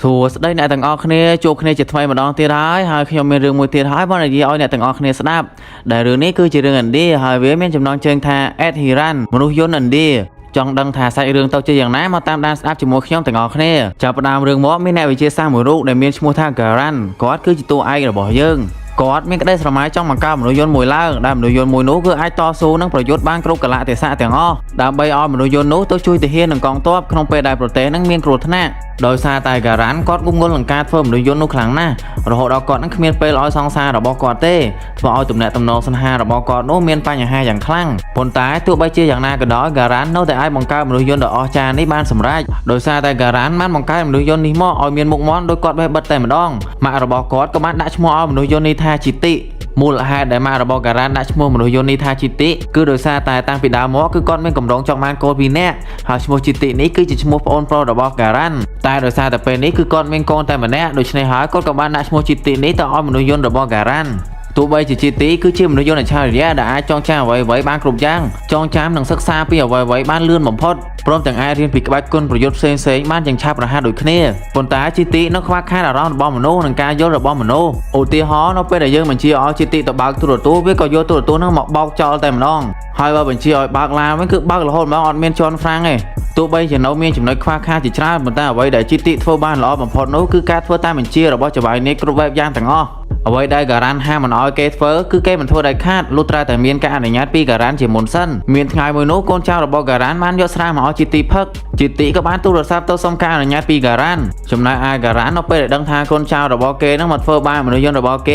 សួស្តីអ្នកទាំងអស់គ្នាជួបគ្នាជាថ្មីម្ដងទៀតហើយហើយខ្ញុំមានរឿងមួយទៀតហើយបងនិយាយឲ្យអ្នកទាំងអស់គ្នាស្ដាប់ដែលរឿងនេះគឺជារឿងឥណ្ឌាហើយវាមានចំណងជើងថា Ed Hiran មនុស្សយន្តឥណ្ឌាចង់ដឹងថាសាច់រឿងទៅជាយ៉ាងណាមកតាមដានស្ដាប់ជាមួយខ្ញុំទាំងអស់គ្នាចាប់ផ្ដើមរឿងមកមានអ្នកវិទ្យាសាស្ត្រមួយរូបដែលមានឈ្មោះថា Garan គាត់គឺជាតួឯករបស់យើងគាត់មានក្តីស្រមៃចង់បង្កើតមនុស្សយន្តមួយឡើងដែលមនុស្សយន្តមួយនោះគឺអាចតស៊ូនឹងប្រយុទ្ធបានគ្រប់កលៈទេសៈទាំងអស់ដើម្បីឲ្យមនុស្សយន្តនោះទៅជួយទាហាននិងកងទ័ពក្នុងពេលដែលប្រទេសនឹងមានគ្រោះថ្នាក់ដោយសារតែការ៉ាន់គាត់ងុំងល់នឹងការធ្វើមនុស្សយន្តនោះខ្លាំងណាស់រហូតដល់គាត់នឹងគ្មានពេលឲ្យសង្សាររបស់គាត់ទេធ្វើឲ្យទំនាក់ទំនងស្នេហារបស់គាត់នោះមានបញ្ហាយ៉ាងខ្លាំងប៉ុន្តែទោះបីជាយ៉ាងណាក៏ដោយការ៉ាន់នៅតែអាចបង្កើតមនុស្សយន្តដ៏អស្ចារ្យនេះបានសម្រេចដោយសារតែការ៉ាន់បានបង្កើតមនុស្សយន្តនេះមកឲ្យមានមុខមាត់ដោយគាត់បេះបិទតែម្ដងម៉ាក់របស់គាត់ក៏បានដាក់ឈ្មោះឲ្យមនុស្សយន្តនេះថាជីតិមូលហេតុដែលម៉ាក់របស់ការ៉ានដាក់ឈ្មោះមនុស្សយន្តនេះថាជីតិគឺដោយសារតែតាំងពីដើមមកគឺគាត់មានកម្រងចង់បានកូនពីរនាក់ហើយឈ្មោះជីតិនេះគឺជាឈ្មោះប្អូនប្រុសរបស់ការ៉ានតែដោយសារតែពេលនេះគឺគាត់មានកូនតែម្នាក់ដូច្នេះហើយគាត់ក៏បានដាក់ឈ្មោះជីតិនេះទៅឲ្យមនុស្សយន្តរបស់ការ៉ានទោះបីជាជីទីគឺជាមនុស្សយន្តអច្ឆរិយៈដែលអាចចងចាំអ្វីៗបានគ្រប់យ៉ាងចងចាំនិងសិក្សាពីអ្វីៗបានលឿនបំផុតព្រមទាំងអាចរៀនពីក្បាច់គុណប្រយុទ្ធផ្សេងៗបានយ៉ាងឆាប់រហ័សដូចគ្នាប៉ុន្តែជីទីនៅខ្វះខាតអារម្មណ៍របស់មនុស្សនិងការយល់របស់មនុស្សឧទាហរណ៍នៅពេលដែលយើងបញ្ជាឲ្យជីទីទៅបើកទូរទស្សន៍វាក៏យកទូរទស្សន៍ហ្នឹងមកបោកចោលតែម្ដងហើយបើបញ្ជាឲ្យបើកឡានវិញគឺបើករហូតហ្មងអត់មានជន់ហ្វ្រាំងទេទោះបីជានៅមានចំណុចខ្វះខាតជាច្រើនប៉ុន្តែអ្វីដែលជីទីធ្វើបានល្អបំផុតនោះគឺការធ្វើតាមបញ្ជារបស់ចៅហ្វាយនេះគ្រប់បែបយ៉ាងទាំងអស់អ្វីដែលការ៉ាន់ហាមមិនអោយគេធ្វើគឺគេមិនធ្វើដាច់ខាតលុះត្រាតែមានការអនុញ្ញាតពីការ៉ាន់ជាមុនសិនមានថ្ងៃមួយនោះកូនចៅរបស់ការ៉ាន់បានយកស្រាមកឲ្យជីទីផឹកជីទីក៏បានទូរស័ព្ទទៅសុំការអនុញ្ញាតពីការ៉ាន់ចំណែកឯការ៉ាន់នៅពេលដែលដឹងថាកូនចៅរបស់គេនឹងមកធ្វើបាបមនុស្សយន្តរបស់គ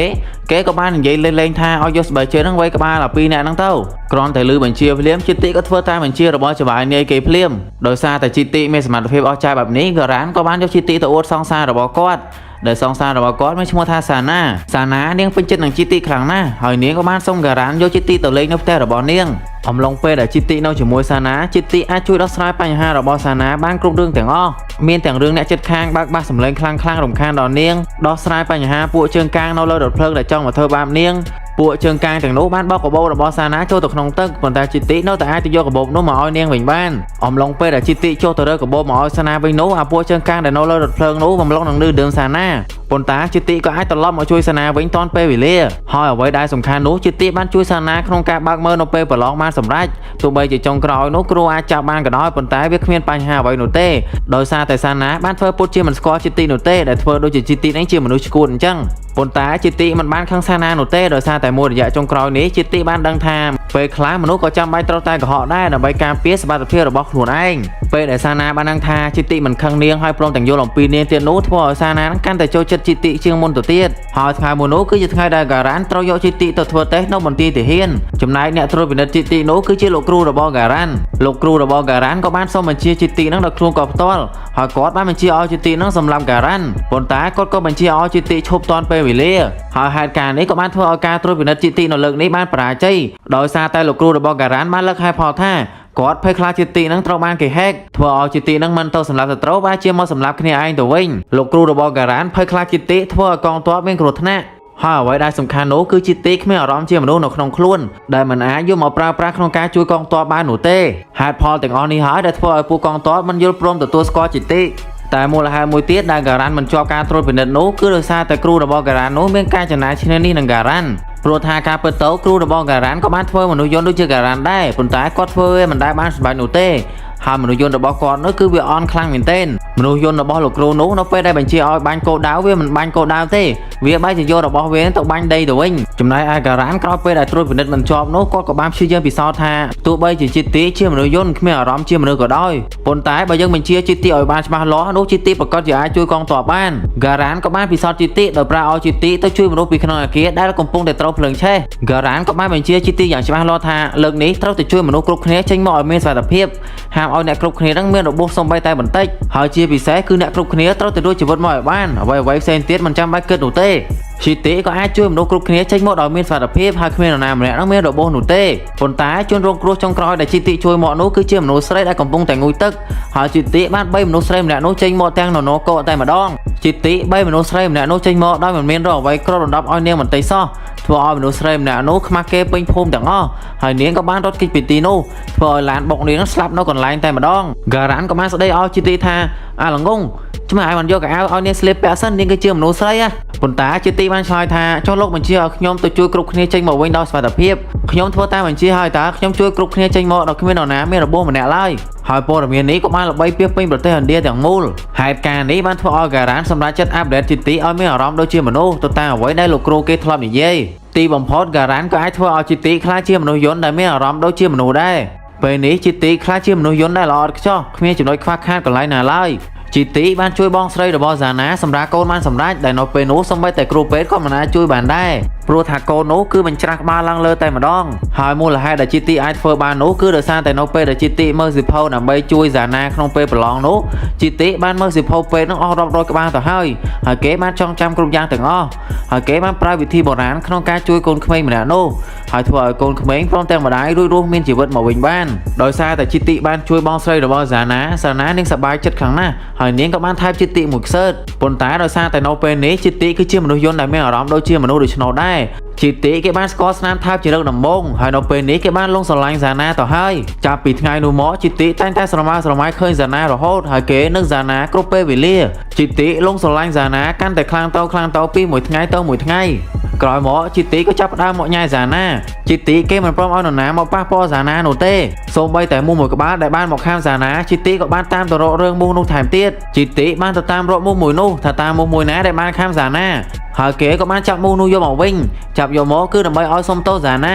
េគេក៏បាននិយាយលេងៗថាឲ្យយកស្បែកជើងនឹងវៃក្បាលដល់ពីរនាក់ហ្នឹងទៅគ្រាន់តែលឺបញ្ជាភ្លាមជីទីក៏ធ្វើតាមបញ្ជារបស់ចៅហ្វាយនាយគេភ្លាមដោយសារតែជីទីមានសមត្ថភាពអស្ចារ្យបែបនេះការ៉ាន់ក៏បានយកជីទីទៅអួតសង្សាររបស់គាត់ដែលសង្សាររបស់គាត់មានឈ្មោះថាសាណាសាណានាងពេញចិត្តនឹងជីទីខ្លាំងណាស់ហើយនាងក៏បានសុំការ៉ានយកជីទីទៅលេងនៅផ្ទះរបស់នាងអំឡុងពេលដែលជីទីនៅជាមួយសាណាជីទីអាចជួយដោះស្រាយបញ្ហារបស់សាណាបានគ្រប់រឿងទាំងអស់មានទាំងរឿងអ្នកចិត្តខាងបើកបាសសម្លេងខ្លាំងខ្លាំងរំខានដល់នាងដោះស្រាយបញ្ហាពួកជើងកាងនៅលើរថភ្លើងដែលចង់មកធ្វើបាបនាងពួកជើងកាងទាំងនោះបានបោកកាបូបរបស់សាណាចូលទៅក្នុងទឹកប៉ុន្តែជីទីនៅតែអាចទៅយកកាបូបនោះមកឲ្យនាងវិញបានអំឡុងពេលដែលជីទីចូលទៅរើកាបូបមកឲ្យសាណាវិញនោះអាពួកជើងកាងដែលនៅលើរថភ្លើងនោះបំឡុងនឹងលឺដើមសាណាប៉ុន្តែជីទីក៏អាចត្រឡប់មកជួយសាណាវិញទាន់ពេលវេលាហើយអ្វីដែលសំខាន់នោះជីទីបានជួយសាណាក្នុងការបើកមើលនៅពេលប្រឡងបានសម្រេចទោះបីជាចុងក្រោយនោះគ្រូអាចចាប់បានក៏ដោយប៉ុន្តែវាគ្មានបញ្ហាអ្វីនោះទេដោយសារតែសាណាបានធ្វើពុតជាមិនស្គាល់ជីទីនោះទេដែលធ្វើដូចជាជីទីនេះជាមនុស្សឈួតអញ្ចឹងប៉ុន្តែជីទីមិនបានខឹងសាណានោះទេដោយសារតែមួយរយៈចុងក្រោយនេះជីទីបានដឹងថាពេលខ្លះមនុស្សក៏ចាំបាច់ត្រូវតែកុហកដែរដើម្បីការពារសុវត្ថិភាពរបស់ខ្លួនឯងពេលដែលសាណាបានដឹងថាជីទីមិនខឹងនាងហើយព្រមទាំងយល់អំពីនាងទៀតនោះធ្វើឲ្យសាណានឹងកាន់តែចូលចិត្តជីទីជាងមុនទៅទៀតហើយថ្ងៃមួយនោះគឺជាថ្ងៃដែលការ៉ានត្រូវយកជីទីទៅធ្វើតេស្តនៅមន្ទីរទាហានចំណែកអ្នកត្រួតពិនិត្យជីទីនោះគឺជាលោកគ្រូរបស់ការ៉ានលោកគ្រូរបស់ការ៉ានក៏បានសុំបញ្ជាជីទីនឹងដល់ខ្លួនគាត់ផ្ទាល់ហើយគាត់បានបញ្ជាឲ្យជីទីនឹងសម្លាប់ការ៉ានប៉ុន្តែគាត់ក៏បញ្ជាឲ្យជីទីឈប់ទាន់ពេលវេលាហើយហេតុការណ៍នេះក៏បានធ្វើឲ្យការត្រួតពិនិត្យជីទីនៅលើកនេះបានបរាជ័យដោយសារតែលោកគ្រូរបស់ការ៉ានបានលើកហេតុផលថាគាត់ភ័យខ្លាចជាទីនឹងត្រូវបានគេហែកធ្វើឲ្យជាទីនឹងមិនទៅសម្លាប់សត្រូវបែរជាមកសម្លាប់គ្នាឯងទៅវិញលោកគ្រូរបស់ការ៉ានភ័យខ្លាចជាទីធ្វើឲ្យកងទ័ពមានគ្រោះថ្នាក់ហើយអ្វីដែលសំខាន់នោះគឺជាទីគ្មានអារម្មណ៍ជាមនុស្សនៅក្នុងខ្លួនដែលមិនអាចយកមកប្រើប្រាស់ក្នុងការជួយកងទ័ពបាននោះទេហេតុផលទាំងអស់នេះហើយដែលធ្វើឲ្យពួកកងទ័ពមិនយល់ព្រមទទួលស្គាល់ជាទីតែមូលហេតុមួយទៀតដែលការ៉ានមិនជាប់ការត្រួតពិនិត្យនោះគឺដោយសារតែគ្រូរបស់ការ៉ាននោះមានការចំណាយឈ្នានីសនឹងការ៉ានព្រោះថាការពិតទៅគ្រូរបស់ការ៉ានក៏បានធ្វើមនុស្សយន្តដូចជាការ៉ានដែរប៉ុន្តែគាត់ធ្វើវាមិនដែលបានសម្រេចនោះទេហើយមនុស្សយន្តរបស់គាត់នោះគឺវាអន់ខ្លាំងមែនទែនមនុស្សយន្តរបស់លោកគ្រូនោះនៅពេលដែលបញ្ជាឲ្យបាញ់គោលដៅវាមិនបាញ់គោលដៅទេវាបែរជាយករបស់វាទៅបាញ់ដីទៅវិញចំណែកឯការ៉ានក្រោយពេលដែលត្រួតពិនិត្យមិនជាប់នោះគាត់ក៏បានព្យាយាមពិសោធន៍ថាទោះបីជាជាតិទីជាមនុស្សយន្តគ្មានអារម្មណ៍ជាមនុស្សក៏ដោយប៉ុន្តែបើយើងបញ្ជាជាតិទីឲ្យបានច្បាស់លាស់នោះជាតិទីប្រកាសជាអាចជួយកងទ័ពបានការ៉ានក៏បានពិសោធន៍ជាតិទីដោយប្រើឲ្យជាតិទីទៅជួយមនុស្សពីក្នុងអគារដែលកំពុងតែត្រូវភ្លើងឆេះការ៉ានក៏បានបញ្ជាជាតិទីយ៉ាងច្បាស់លាស់ថាលើកនេះត្រូវទៅជួយមនុស្សគ្រប់គ្នាចេញមកឲ្យមានសុវត្ថិភាពហាមឲ្យអ្នកគ្រប់គ្នានឹងមានរបួសសំបីតែបន្តិចហើយជាពិសេសគឺអ្នកគ្រប់គ្នាត្រូវទៅរួចជីវិតមកឲ្យបានអ្វីៗផ្សេងទៀតមិនចាំបាច់គិតនោះទេជីតិក៏អាចជួយមនុស្សគ្រប់គ្នាចេញមកដោយមានសុវត្ថិភាពហើយគ្មាននរណាម្នាក់នឹងមានរបួសនោះទេប៉ុន្តែជនរងគ្រោះចុងក្រោយដែលជីតិជួយមកនោះគឺជាមនុស្សស្រីដែលកំពុងតែងូតទឹកហើយជីតិបានបីមនុស្សស្រីម្នាក់នោះចេញមកទាំងននកកតែម្ដងជី ជីតិបីមនុស្សស្រីម្នាក់នោះចេញមកដោយមិនមានរកអ្វីគ្របដណ្ដប់ឲ្យនាងបន្តិចសោះធ្វើឲ្យមនុស្សស្រីម្នាក់នោះខ្មាស់គេពេញភូមិទាំងអស់ហើយនាងក៏បានរត់គេចពីទីនោះធ្វើឲ្យឡានបុកនាងស្លាប់នៅកន្លែងតែម្ដងហ្គារ៉ាន់ក៏បានស្ដីឲ្យជីតិថាអាល្ងងឆ្មាឲ្យមិនយកកៅអៅឲ្យនាងស្លៀកពាក់សិននាងគឺជាមនុស្សស្រីហ៎ប៉ុន្តែជីតិបានឆ្លើយថាចុះលោកបញ្ជាឲ្យខ្ញុំទៅជួយគ្រប់គ្នាចេញមកវិញដោយសុវត្ថិភាពខ្ញុំធ្វើតាមបញ្ជាហើយតើខ្ញុំជួយគ្រប់គ្នាចេញមកដោយគ្មាននរណាមានរបួសម្នាក់ឡើយហើយព័ត៌មាននេះក៏បានល្បីពាសពេញប្រទេសឥណ្ឌាទាំងមូលហេតុការណ៍នេះបានធ្វើឲ្យការ៉ានសម្រេចចិត្ត update ជីតិឲ្យមានអារម្មណ៍ដូចជាមនុស្សទៅតាមអ្វីដែលលោកគ្រូគេធ្លាប់និយាយទីបំផុតការ៉ានក៏អាចធ្វើឲ្យជីតិក្លាយជាមនុស្សយន្តដែលមានអារម្មណ៍ដូចជាមនុស្សដែរពេលនេះជីតិក្លាយជាមនុស្សយន្តដែលល្អឥតខ្ចោះគ្មានចំណុចខ្វះខាតកន្លែងណាឡើយជីទីបានជួយបងស្រីរបស់ហ្សាណាសម្រាប់កូនបានសម្រេចដែលនៅពេលនោះសូម្បីតែគ្រូពេទ្យក៏មិនអាចជួយបានដែរព្រោះថាកូននោះគឺបញ្ច្រាស់ក្បាលឡើងលើតែម្ដងហើយមូលហេតុដែលជីទីអាចធ្វើបាននោះគឺដោយសារតែនៅពេលដែលជីទីមើលសៀវភៅដើម្បីជួយហ្សាណាក្នុងពេលប្រឡងនោះជីទីបានមើលសៀវភៅពេទ្យនោះអស់រាប់រយក្បាលទៅហើយហើយគេបានចងចាំគ្រប់យ៉ាងទាំងអស់ហើយគេបានប្រើវិធីបុរាណក្នុងការជួយកូនក្មេងម្នាក់នោះហើយធ្វើឲ្យកូនក្មេងព្រមទាំងម្ដាយរួចរស់មានជីវិតមកវិញបានដោយសារតែជីតិបានជួយបងស្រីរបស់ហ្សាណាហ្សាណានាងសប្បាយចិត្តខ្លាំងណាស់ហើយនាងក៏បានថែបជីតិមួយខ្សើតប៉ុន្តែដោយសារតែនៅពេលនេះជីតិគឺជាមនុស្សយន្តដែលមានអារម្មណ៍ដូចជាមនុស្សដូច្នោះដែរជីតិគេបានស្គាល់ស្នាមថើបជាលើកដំបូងហើយនៅពេលនេះគេបានលងស្រឡាញ់ហ្សាណាទៅហើយចាប់ពីថ្ងៃនោះមកជីតិតែងតែស្រមើស្រមៃឃើញហ្សាណារហូតហើយគេនឹកហ្សាណាគ្រប់ពេលវេលាជីតិលងស្រឡាញ់ហ្សាណាកាន់តែខ្លាំងទៅខ្លាំងទៅពីមួយថ្ងៃទៅមួយថ្ងៃក្រោយមកជីតិក៏ចាប់ផ្ដើមមកញ៉ែហ្សាណាជីតិគេមិនព្រមឲ្យនរណាមកប៉ះពាល់ហ្សាណានោះទេសូម្បីតែមូសមួយក្បាលដែលបានមកខាំហ្សាណាជីតិក៏បានតាមទៅរករឿងមូសនោះថែមទៀតជីតិបានទៅតាមរកមូសមួយនោះថាតាមមូសមួយណាដែលបានខាំហ្សាណាហើយគេក៏បានចាប់មូសនោះយកមកវិញចាប់យកមកគឺដើម្បីឲ្យសុំទោសហ្សាណ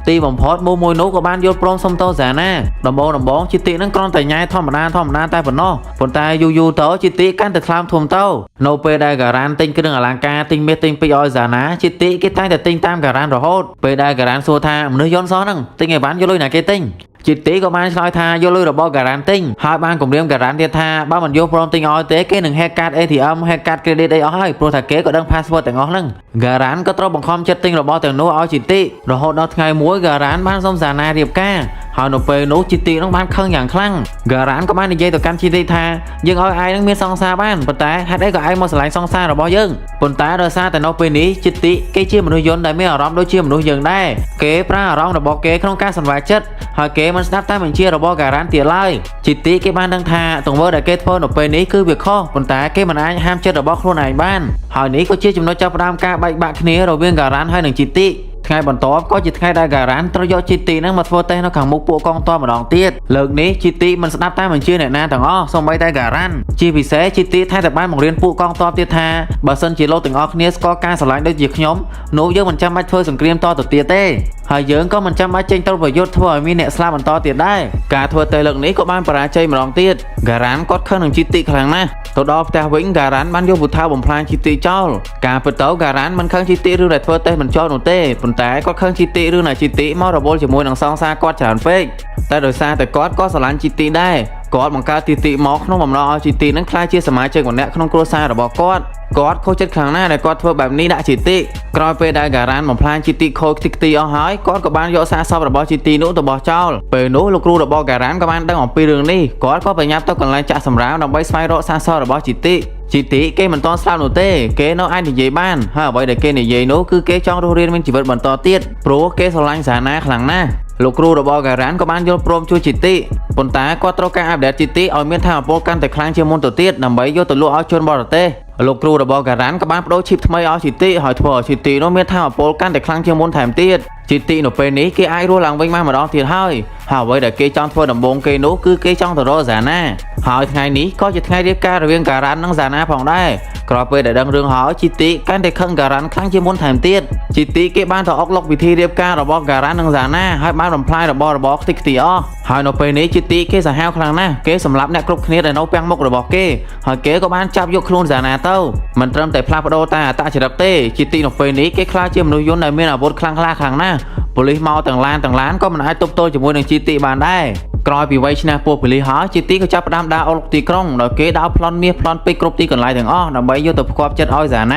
ាទីបំផុតមូសមួយនោះក៏បានយល់ព្រមសុំទោសហ្សាណាដំបងដំបងជីតិនឹងគ្រាន់តែញ៉ែធម្មតាធម្មតាតែប៉ុណ្ណោះប៉ុន្តែយូរយូរទៅជីតិកាន់តែថ្លើមធំទៅនៅពេលដែលការ៉ានទិញគ្រឿងអលង្ការទិញមាសទិញពេជ្រឲ្យហ្សាណាជីតិគេតែងតែទិញតាមការ៉ានរហូតពេលដែលការ៉ានសួរថាមនុស្សយន្តសោះហ្នឹងទិញអីវ៉ាន់យកលុយណាគេទិញជីតិក៏បានឆ្លើយថាយកលុយរបស់ការ៉ានទិញហើយបានគម្រាមការ៉ានទៀតថាបើមិនយកព្រមទិញឲ្យទេគេនឹង hack កាត ATM hack កាត credit អីអស់ហើយព្រោះថាគេក៏ដឹង password ទាំងអស់ហ្នឹងការ៉ានក៏ត្រូវបង្ខំចិត្តទិញរបស់ទាំងនោះឲ្យជីតិរហូតដល់ថ្ងៃមួយការ៉ានបានសុំសាណារៀបការហើយនៅពេលនោះជីតិនឹងបានខឹងយ៉ាងខ្លាំងការ៉ានក៏បាននិយាយទៅកាន់ជីតិថាយើងឲ្យឯងនឹងមានសង្សារបានប៉ុន្តែហេតុអីក៏ឯងមកស្រឡាញ់សង្សាររបស់យើងប៉ុន្តែដោយសារតែនៅពេលនេះជីតិគេជាមនុស្សយន្តដែលមានអារម្មណ៍ដូចជាមនុស្សយើងដែរគេប្រើអារម្មណ៍របស់គេក្នុងការសម្រេចចិត្តហើយគេមិនស្ដាប់តាមបញ្ជារបស់ការ៉ានទៀតឡើយជីតិគេបានដឹងថាទង្វើដែលគេធ្វើនៅពេលនេះគឺវាខុសប៉ុន្តែគេមិនអាចហាមចិត្តរបស់ខ្លួនឯងបានហើយនេះក៏ជាចំណុចចាប់ផ្ដើមការបែកបាក់គ្នារវាងការ៉ានហើយនិងជីតិថ្ងៃបន្ទាប់ក៏ជាថ្ងៃដែលការ៉ានត្រូវយកជីទីនឹងមកធ្វើតេស្តនៅខាងមុខពួកកងទ័ពម្ដងទៀតលើកនេះជីទីមិនស្ដាប់តាមបញ្ជាអ្នកណាទាំងអស់សូម្បីតែការ៉ានជាពិសេសជីទីថែមតែបានបង្រៀនពួកកងទ័ពទៀតថាបើសិនជាលោកទាំងអស់គ្នាស្គាល់ការស្រឡាញ់ដូចជាខ្ញុំនោះយើងមិនចាំបាច់ធ្វើសង្គ្រាមតទៅទៀតទេហើយយើងក៏មិនចាំបាច់ចេញទៅប្រយុទ្ធធ្វើឲ្យមានអ្នកស្លាប់បន្តទៀតដែរការធ្វើតេស្តលើកនេះក៏បានបរាជ័យម្ដងទៀតការ៉ានគាត់ខឹងនឹងជីទីខ្លាំងណាស់ទៅដល់ផ្ទះវិញការ៉ានបានយកពូថៅបំផ្លាញជីទីចោលការពិតទៅការ៉ានមិនខឹងជីទីរឿងដែលធ្វើតេស្តមិនចោលនោះទេប៉ុន្តែគាត់ខឹងជីទីរឿងដែលជីទីមករវល់ជាមួយនឹងសង្សារគាត់ច្រើនពេកតែដោយសារតែគាត់ក៏ស្រឡាញ់ជីទីដែរគាត់បង្កើតទីទីមកក្នុងបំណងឲ្យជីទីនឹងក្លាយជាសមាជិកម្នាក់ក្នុងគ្រួសាររបស់គាត់គាត់ខូចចិត្តខ្លាំងណាស់ដែលគាត់ធ្វើបែបនេះដាក់ជីទីក្រោយពេលដែលការ៉ានបំផ្លាញជីទីខូចខ្ទេចខ្ទីអស់ហើយគាត់ក៏បានយកសាកសពរបស់ជីទីនោះទៅបោះចោលពេលនោះលោកគ្រូរបស់ការ៉ានក៏បានដឹងអំពីរឿងនេះគាត់ក៏ប្រញាប់ទៅកន្លែងចាក់សម្រាមដើម្បីស្វែងរកសាកសពរបស់ជីទីជីទីគេមិនទាន់ស្លាប់នោះទេគេនៅអាចនិយាយបានហើយអ្វីដែលគេនិយាយនោះគឺគេចង់រស់រានមានជីវិតបន្តទៀតព្រោះគេស្រឡាញ់សាណាខ្លាំងណាស់លោកគ្រូរបស់ការ៉ានក៏បានយល់ព្រមជួយជីតិប៉ុន្តែគាត់ត្រូវការ update ជីតិឲ្យមានថាមពលកាន់តែខ្លាំងជាងមុនទៅទៀតដើម្បីយកទៅលក់ឲ្យជនបរទេសលោកគ្រូរបស់ការ៉ានក៏បានបដូរឈីបថ្មីឲ្យជីតិហើយធ្វើឲ្យជីតិនោះមានថាមពលកាន់តែខ្លាំងជាងមុនថែមទៀតជីតិនៅពេលនេះគេអាចរស់ឡើងវិញបានម្ដងទៀតហើយហើយអ្វីដែលគេចង់ធ្វើដំបូងគេនោះគឺគេចង់ទៅរកហ្សាណាហើយថ្ងៃនេះក៏ជាថ្ងៃរៀបការរវាងការ៉ាននិងហ្សាណាផងដែរក្រោយពេលដែលដឹងរឿងហើយជីតិកាន់តែខឹងការ៉ានខ្លាំងជាងមុនថែមទៀតជីតិគេបានទៅអុកលុកវិធីរៀបការរបស់ការ៉ាននិងហ្សាណាហើយបានបំផ្លាញរបស់របរខ្ទេចខ្ទីអស់ហើយនៅពេលនេះជីតិគេសាហាវខ្លាំងណាស់គេសម្លាប់អ្នកគ្រប់គ្នាដែលនៅពាំងមុខរបស់គេហើយគេក៏បានចាប់យកខ្លួនហ្សាណាទៅមិនត្រឹមតែផ្លាស់ប្ដូរតែអត្តចរិតទេជីតិនៅពេលនេះគេក្លាយជាមនុស្សយន្តដែលមានអាវុធខ្លាំងក្លាខ្លាំងណាស់ប៉ូលីសមកទាំងឡានទាំងឡានក៏មិនអាចទប់ទល់ជាមួយនឹងជីតិបានដែរក្រោយពីវ័យឈ្នះពួកប៉ូលីសហើយជីទីក៏ចាប់ផ្ដើមដើរអុកលុកទីក្រុងដោយគេដើរប្លន់មាសប្លន់ពេជ្រគ្រប់ទីកន្លែងទាំងអស់ដើម្បីយកទៅផ្គាប់ចិត្តឲ្យហ្សាណ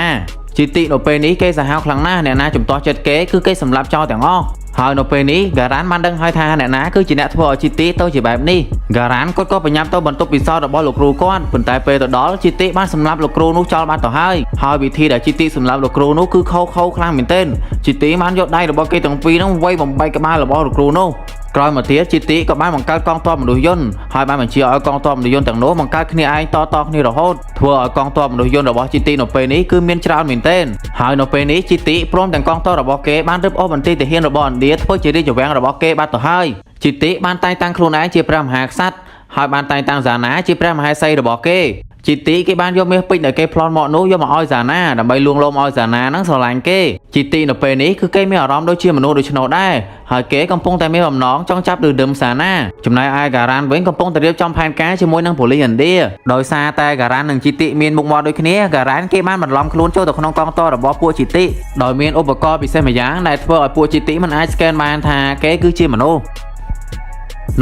ាជីទីនៅពេលនេះគេសាហាវខ្លាំងណាស់អ្នកណាជំទាស់ចិត្តគេគឺគេសម្លាប់ចោលទាំងអស់ ហើយនៅពេលនេះហ្ការ៉ានបានដឹងហើយថាអ្នកណាគឺជាអ្នកធ្វើឲ្យជីទីទៅជាបែបនេះហ្ការ៉ានគាត់ក៏បញ្ញាប់ទៅបន្ទប់ពិសោធន៍របស់លោកគ្រូគាត់ប៉ុន្តែពេលទៅដល់ជីទីបានសម្លាប់លោកគ្រូនោះចោលបាត់ទៅហើយហើយវិធីដែលជីទីសម្លាប់លោកគ្រូនោះគឺខោខោខ្លាំងមែនទែនជីទីបានយកដៃរបស់គេទាំងពីរនោះវាយបំបែកក្បាលរបស់លោកគ្រូនោះក្រោយមកទៀតជីទីក៏បានបង្កើតកងទ័ពមនុស្សយន្តហើយបានបញ្ជាឲ្យកងទ័ពមនុស្សយន្តទាំងនោះបង្កើតគ្នាឯងតៗគ្នារហូតធ្វើឲ្យកងទ័ពមនុស្សយន្តរបស់ជីទីនៅពេលនេះគឺមានច្រើនមែនទែនហើយនៅពេលនេះជីទីព្រមទាំងកងទ័ពរបស់គេបានរឹបអូសបន្ទាយទាហានរបស់ឥណ្ឌាធ្វើជារាជវាំងរបស់គេបាត់ទៅហើយជីទីបានតែងតាំងខ្លួនឯងជាព្រះមហាក្សត្រហើយបានតែងតាំងសាណាជាព្រះមហេសីរបស់គេជីទីគេបានយកមាសពេជ្រដែលគេប្លន់មកនោះយកមកឲ្យសាណាដើម្បីលួងលោមឲ្យសាណាហ្នឹងស្រឡាញ់គេជីទីនៅពេលនេះគឺគេមានអារម្មណ៍ដូចជាមនុស្សដូច្នោះដែរហើយគេកំពុងតែមានបំណងចង់ចាប់ឬដឹមសាណាចំណែកឯការ៉ានវិញកំពុងតែរៀបចំផែនការជាមួយនឹងប៉ូលីសឥណ្ឌាដោយសារតែការ៉ាននិងជីទីមានមុខមាត់ដូចគ្នាការ៉ានគេបានបន្លំខ្លួនចូលទៅក្នុងកងទ័ពរបស់ពួកជីទីដោយមានឧបករណ៍ពិសេសម្យ៉ាងដែលធ្វើឲ្យពួកជីទីមិនអាច scan បានថាគេគឺជាមនុស្ស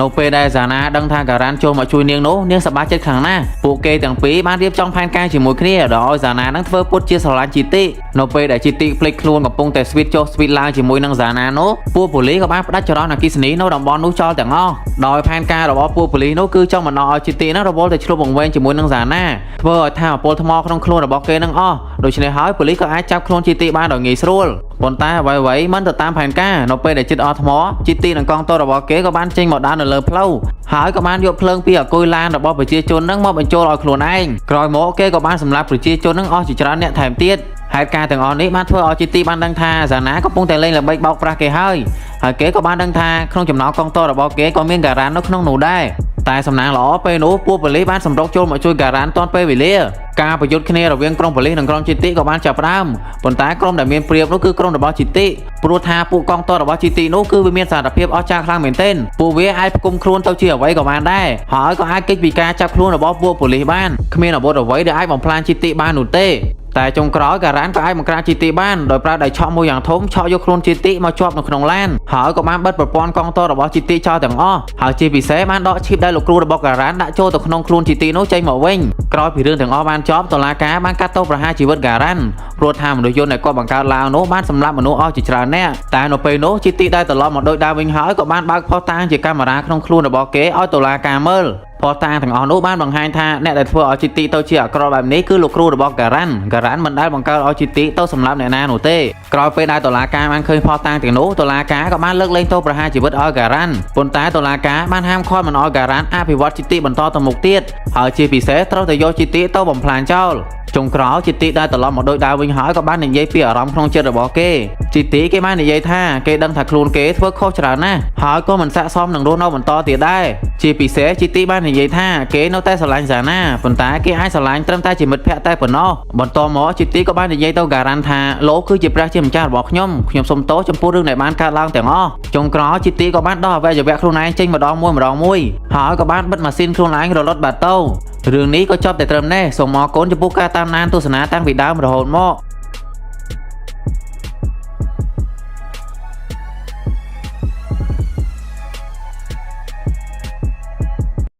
នៅពេលដែលសាណាដឹងថាការ៉ានចូលមកជួយនាងនោះនាងសប្បាយចិត្តខ្លាំងណាស់ពួកគេទាំងពីរបានរៀបចំផែនការជាមួយគ្នាដល់ឲ្យសាណានឹងធ្វើពុតជាស្រឡាញ់ជីតិនៅពេលដែលជីតិភ្លេចខ្លួនកំពុងតែស្វីតចុះស្វីតឡើងជាមួយនឹងសាណានោះពួកប៉ូលីសក៏បានផ្ដាច់ចរន្តអគ្គិសនីនៅតំបន់នោះចោលទាំងអស់ដោយផែនការរបស់ពួកប៉ូលីសនោះគឺចង់បណ្ដោះឲ្យជីតិនឹងរវល់ទៅឆ្លុះបង្វែងជាមួយនឹងសាណាធ្វើឲ្យថាមពលថ្មក្នុងខ្លួនរបស់គេនឹងអស់ដូច្នេះហើយប៉ូលីសក៏អាចចាប់ខ្លួនជីតិបានដោយងាយស្រួលប៉ុន្តែអ្វីៗមិនទៅតាមផែនការនៅពេលដែលជិតអស់ថ្មជីតិនិងកងទ័ពរបស់គេក៏បានចេញមកដើរនៅលើផ្លូវហើយក៏បានយកភ្លើងពីអាគុយឡានរបស់ប្រជាជននឹងមកបញ្ចូលឲ្យខ្លួនឯងក្រោយមកគេក៏បានសម្លាប់ប្រជាជននឹងអស់ជាច្រើនអ្នកថែមទៀតហេតុការណ៍ទាំងអស់នេះបានធ្វើឲ្យជីទីបានដឹងថាសាណាកំពុងតែលេងល្បិចបោកប្រាស់គេហើយហើយគេក៏បានដឹងថាក្នុងចំណោមកងទ័ពរបស់គេក៏មានការ៉ាននៅក្នុងនោះដែរតែសំណាងល្អពេលនោះពួកប៉ូលីសបានសម្រុកចូលមកជួយការ៉ានទាន់ពេលវេលាការប្រយុទ្ធគ្នារវាងក្រុមប៉ូលីសនិងក្រុមជីទីក៏បានចាប់ផ្ដើមប៉ុន្តែក្រុមដែលមានប្រៀបនោះគឺក្រុមរបស់ជីទីព្រោះថាពួកកងទ័ពរបស់ជីទីនោះគឺវាមានសារភាពអស្ចារ្យខ្លាំងមែនទែនពួកវាអាចផ្គុំខ្លួនទៅជាអ្វីក៏បានដែរហើយក៏អាចគេចពីការចាប់ខ្លួនរបស់ពួកប៉ូលីសបានគ្មានអាវុធអ្វីដែលអាចបំផ្លាញជីទីបាននោះទេតែចុងក្រោយការ៉ានក៏អាចបង្ក្រាបជីទីបានដោយប្រើដៃឆក់មួយយ៉ាងធំឆក់យកខ្លួនជីទីមកជាប់នៅក្នុងឡានហើយក៏បានបិទប្រព័ន្ធកងទ័ពរបស់ជីទីចោលទាំងអស់ហើយជាពិសេសបានដកឈីបដែលលោកគ្រូរបស់ការ៉ានដាក់ចូលទៅក្នុងខ្លួនជីទីនោះចេញមកវិញក្រោយពីរឿងទាំងអស់បានចប់តុលាការបានកាត់ទោសប្រហារជីវិតការ៉ានព្រោះថាមនុស្សយន្តដែលគាត់បង្កើតឡើងនោះបានសម្លាប់មនុស្សអស់ជាច្រើនអ្នកតែនៅពេលនោះជីទីដែលត្រឡប់មកដូចដើមវិញហើយក៏បានបើកផុសតាងជាកាមេរ៉ាក្នុងខ្លួនរបស់គេឲ្យតុលាការមើលផុសតាងទាំងអស់នោះបានបង្ហាញថាអ្នកដែលធ្វើឲ្យជីទីទៅជាអាក្រក់បែបនេះគឺលោកគ្រូរបស់ការ៉ានការ៉ានមិនដែលបង្កើតឲ្យជីទីទៅសម្លាប់អ្នកណានោះទេក្រោយពេលដែលតុលាការបានឃើញផុសតាងទាំងនោះតុលាការក៏បានលើកលែងទោសប្រហារជីវិតឲ្យការ៉ានប៉ុន្តែតុលាការបានហាមឃាត់មិនឲ្យការ៉ានអភិវឌ្ឍជីទីបន្តទៅមុខទៀតហើយជាពិសេសត្រូវតែយកជីទីទៅបំផ្លាញចោលចុងក្រោយជីទីដែលត្រឡប់មកដូចដើមវិញហើយក៏បាននិយាយពីអារម្មណ៍ក្នុងចិត្តរបស់គេជីទីគេបាននិយាយថាគេដឹងថាខ្លួនគេធ្វើខុសច្រើនណាស់ហើយក៏មិនស័ក្តិសមនឹងរស់នៅបន្តទៀតដែរជាពិសេសជីទីបាននិយាយថាគេនៅតែស្រឡាញ់សាណាប៉ុន្តែគេអាចស្រឡាញ់ត្រឹមតែជាមិត្តភក្តិតែប៉ុណ្ណោះបន្តមកជីទីក៏បាននិយាយទៅការ៉ាន់ថាលោកគឺជាព្រះជាម្ចាស់របស់ខ្ញុំខ្ញុំសូមទោសចំពោះរឿងដែលបានកើតឡើងទាំងអស់ចុងក្រោយជីទីក៏បានដោះអវយវៈខ្លួនឯងចេញម្ដងមួយម្ដងមួយហើយក៏បានបិទម៉ាស៊ីនខ្លួនឯងរលត់បាត់ទៅរឿងនេះក៏ចប់តែត្រឹមនេះសូមអរគុណចំពោះការតាមដានទស្សនាតាំងពីដើមរហូតមក។